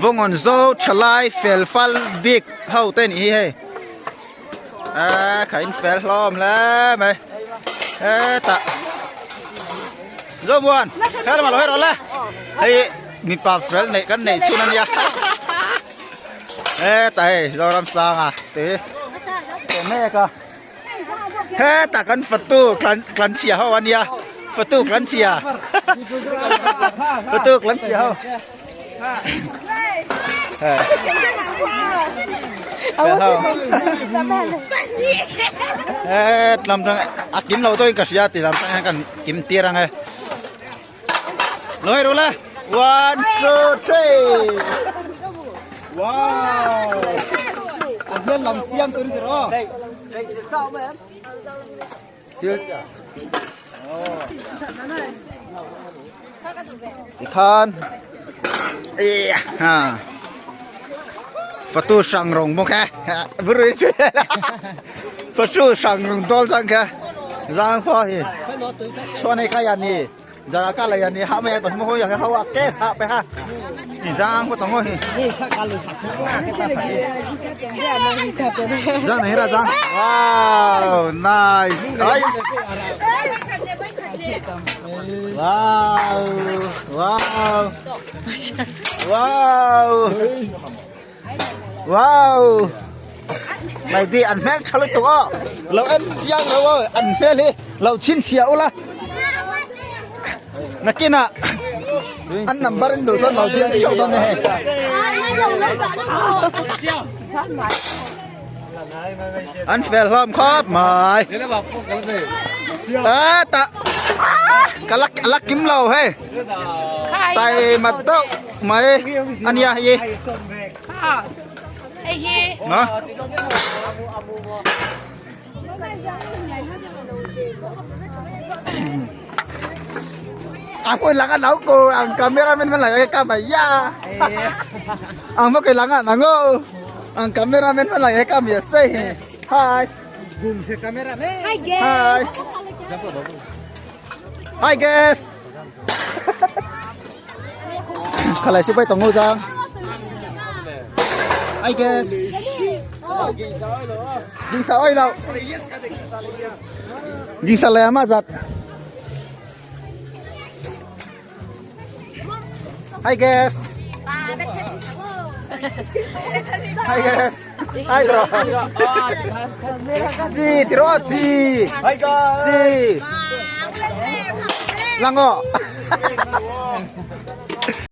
ວົງອອນໂຊທະລາຍເຟລຟາລບິກເຮົາເຕັ້ນອີເຮ. ອາ ຂາຍເຟລລ້ອມແລ້ວໄໝ. ເອີ ຕະ ໂລບວນ ເຮັດມາໂລເຮັດອອນແລ້ວ. ເຮີຍ ມີປາເຟລເນກັນເນຊຸນນັ້ນຍາ. ເອີ ຕາຍ ໂລລຳຊາງອະ ເຕ ເຕແມ່ກະ ເຮີຍ ຕາກັນຟະຕູກລັນ ກລັນເຊຍເຮົາອັນເນຍ ຟະຕູກລັນເຊຍ ຟະຕູກລັນເຊຍເຮົາ. ເອີ ເອີ ລຳທັງອາກິນເຫຼົ້າໂຕກະເຊຍຕິ ລຳທັງກັນກິນເຕຍລັງເອີ. ໂລເຮັດໂລລະ ວັນ ທູ ທຣີ. ວ້າວ ອັນເພື່ອນລຳຈຽມຕົວນີ້ເນາະ. ອີກຄັນ ເອີ ຮາ ຟະຕູສັງລົງບໍ່ແຄ ບຣິເວນ ຟະຕູສັງລົງ ໂຕລສັງແຄ ລາງພໍຮີ ຊອນໃນກາຍານີ ຈາກາລະຍານີ ຫາແມ່ຕົວໂມໂຫ ຢາກໃຫ້ເຮົາວ່າແກ້ສະໄປຫາ ນີ້ຈາງບໍ່ຕ້ອງໂຫ ນີ້ສະການລົງສັກ ຈາງໄນລະຈາງ ວ້າວ ໄນສ໌ ໄອສ໌ ວ້າວ ວ້າວ ວ້າວ. ວ້າວ ໄປດີ ອັນແມ່ນຊະລຸໂຕ ລາວອັນຈຽງລາວ ອັນແມ່ນເລີຍ ລາວຊິນເຊຍໂອລະ ນາກິນນະ ອັນນຳບາເຣັນໂດຕອນລາວຊິນເຊຍໂຕນີ້ ອັນແຟນລ້ອມຄອບໝາຍ ເອີ ຕະ ກະລັກ ກະລັກກິນເຫຼົ້າເຮີຍ ໄຕມາໂຕະ ໄໝ ອັນເນຍ ເນາະ ອາ ຄົນຫຼັງອັນເອົາໂກ ອັງກາເມຣາແມນມັນໄຫຼໃຫ້ກຳມາຢາ ອັງບໍ່ເຄີຍຫຼັງອັນນະໂງ ອັງກາເມຣາແມນມັນໄຫຼໃຫ້ກຳມາເຊ Hi. Hi. Hi guys. ຄະໄລຊິໄປຕອງໂງ່ຈັງ I guess ຍິງສາວອ້ອຍລາວ ຍິງສາວແລມາສັດ I guess I guess I draw ຈີ draw ຈີ Hi guys ຈີ ລັງໂງ່